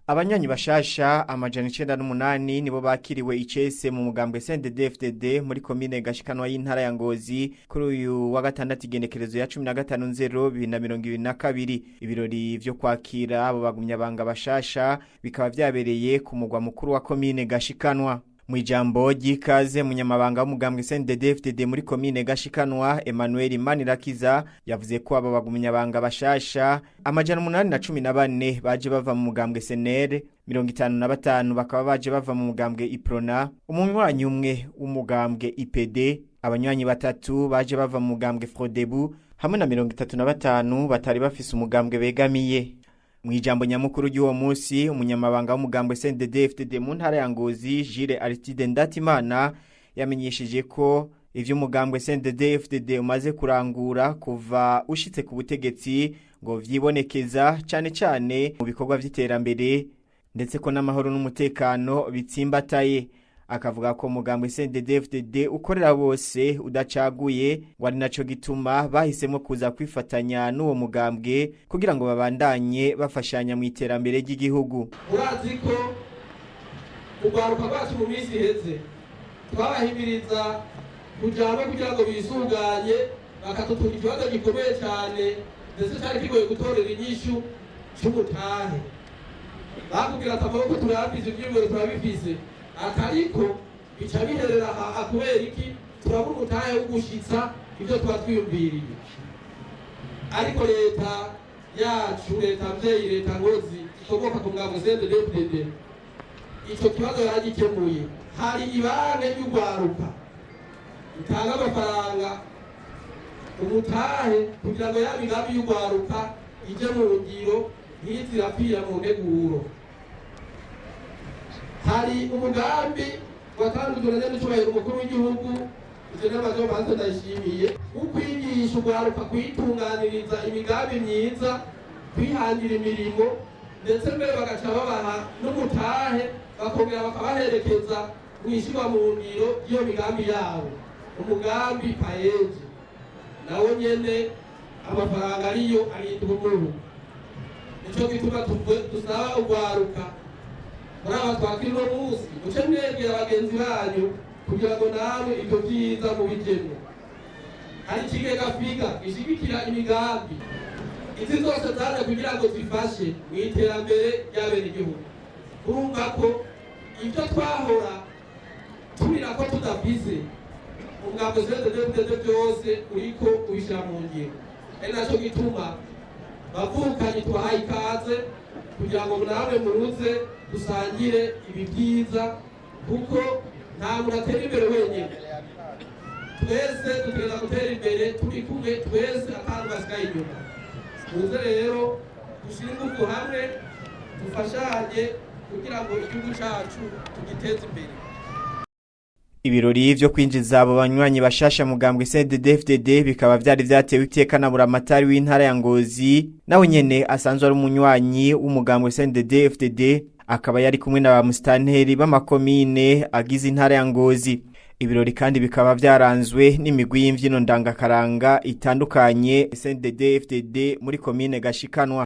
Abanywanyi bashasha 908 nibo bakiriwe icese mu mugambwe CNDD-FDD muri komine Gashikanwa y'intara ya Ngozi kuri uyu wa gatandatu igenekerezo ya 15/0/2022. Ibirori vyo kwakira abo bagumyabanga bashasha bikaba vyabereye ku mugwa mukuru wa komine Gashikanwa. Mu ijambo ry'ikaze, munyamabanga w'umugambwe CNDD-FDD muri komine Gashikanwa, Emmanuel Manirakiza, yavuze ko aba bagumyabanga bashasha 814 baje bava mu mugambwe SNL, 55 bakaba baje bava mu mugambwe Iprona, umunywanyi umwe w'umugambwe IPD, abanywanyi batatu baje bava mu mugambwe Frodebu hamwe na 35 batari bafise umugambwe begamiye. Mu ijambo nyamukuru ry'uwo munsi, umunyamabanga w'umugambwe CNDD-FDD mu ntara ya Ngozi, Jules Aristide Ndatimana, yamenyesheje ko ivyo umugambwe CNDD-FDD umaze kurangura kuva ushitse ku butegetsi ngo vyibonekeza cane cane mu bikorwa vy'iterambere, ndetse ko n'amahoro n'umutekano bitsimbataye. Akavuga ko umugambwe CNDD-FDD ukorera bose udacaguye, ngo ari naco gituma bahisemo kuza kwifatanya n'uwo mugambwe kugira ngo babandanye bafashanya mu iterambere ry'igihugu. Urazi ko urwaruka rwacu mu minsi iheze twabahimiriza kuja hamwe kugira ngo bisuganye, bakatutura ikibazo gikomeye cyane ndetse cyari kigoye gutorera inyishu c'umutahe. Bakubwira ati: "Amaboko turayafise, ivyiyumviro turabifise," atariko bica biherera aha. Kubera iki? Turabura umutahe wo gushitsa ivyo tuba twiyumviriye. Ariko leta yacu, leta mvyeyi, leta nkozi ikomoka ku mugambwe CNDD-FDD, ico kibazo yaragikemuye. Hari ibanki y'urwaruka itanga amafaranga, umutahe, kugira ngo ya migambi y'urwaruka ije mu ngiro, ntizirapfira mu nteguro. Hari umugambi watangujwe na nyamucyubahiro umukuru w'igihugu, Général Major Banze Ndayishimiye, wo kwigisha urwaruka kwitunganiriza imigambi myiza, kwihangira imirimo, ndetse mbere bagaca babaha n'umutahe, bakongera bakabaherekeza mu ishyirwa mu ngiro ry'iyo migambi yabo, umugambi PAEEJ. Nawo nyene amafaranga ariyo arindwa umubu. Nico gituma dusaba urwaruka muri aba twakira uno munsi, muce mwegera bagenzi banyu kugira ngo namwe ivyo vyiza mubijemwo. Hari ikigega FIGA gishigikira imigambi. Izi zose zaje kugira ngo zifashe mu iterambere ry'abenegihugu. Urumva ko ibyo twahora turira ko tudafise, umugambi CNDD-FDD byose uriko ubishyira mu ngiro. Ari naco gituma, bavukanye, tubahaye ikaze kugira ngo namwe muze dusangire ibi byiza, kuko nta muntu atera imbere wenyine. Twese dutegereza gutera imbere turi kumwe, twese, atanu basigaye inyuma. Muze rero dushyire ingufu hamwe, dufashanye kugira ngo igihugu cyacu tugiteze imbere. Ibirori vyo kwinjiza abo banywanyi bashasha mugambwe CNDD-FDD bikaba vyari vyatewe iteka na buramatari w'intara ya Ngozi, nawe nyene asanzwe ari umunywanyi w'umugambwe CNDD-FDD, akaba yari kumwe na ba musitanteri b'amakomine agize intara ya Ngozi. Ibirori kandi bikaba vyaranzwe n'imigwi y'imvyino ndangakaranga itandukanye CNDD-FDD muri komine Gashikanwa.